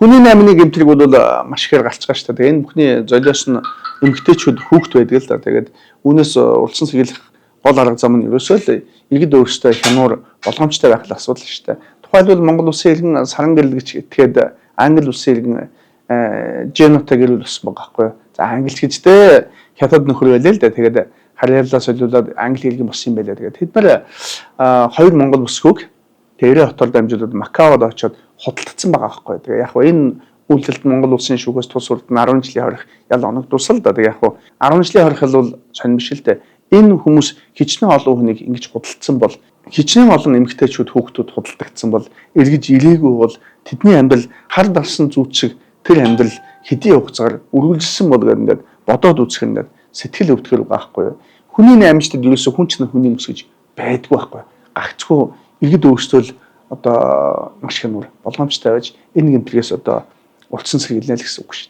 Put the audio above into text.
Хүний наймны гэмтрийг бол маш ихээр галцгаа шүү дээ. Тэгээ энэ бүхний золиос нь эмгтээчүүд, хүүхэд байдаг л да. Тэгээд үүнээс улсын сэргийлэх гол арга зам нь ерөөсөө л иргэд өөрсдөө хянуур болгоомжтой байх л асуудал шүү дээ. Тухайлбал, Монгол улсын иргэн Саран гэрэл гэж этгээд Англи улсын иргэн Женотой гэрэл болсон байгаа байхгүй юу. За, англич гэж дээ, хятад нөхөр байлаа л да. Тэгээд харьяалаа солиулаад англи иргэн болсон юм байлаа. Тэгээд тэд нар хоёр монгол бүсгүйг Тэрэ хотоор дамжуулаад Макаод очиод худалдсан байгаа байхгүй. Тэгээ яг энэ үйлдэлд Монгол улсын шүүхээс тус урд нь 10 жилийн хорих ял оногдуулсан л да. Тэгээ яг 10 жилийн хорих бол сонь биш л дээ. Энэ хүмүүс хичнээн олон хүнийг ингэж худалдсан бол, хичнээн олон эмэгтэйчүүд, хүүхдүүд худалдагдсан бол, эргэж ирээгүй бол, тэдний амьдрал хар дарсан зүйт шиг тэр амьдрал хэдийн хугацаагаар үргэлжилсэн бол гэдэг ингээд бодоод үзэх ингээд сэтгэл өвдгөр байгаа байхгүй юу. Хүний наймчдад ерөөсө хүн ч хүний мэс гэж байдгүй байхгүй. Гагцгүй иргэд өөрсдөө л одоо маш хянуур болгоомжтой байж энэ гэмтрээс одоо улсын сэргийлнэ л гэсэн үг шүү дээ.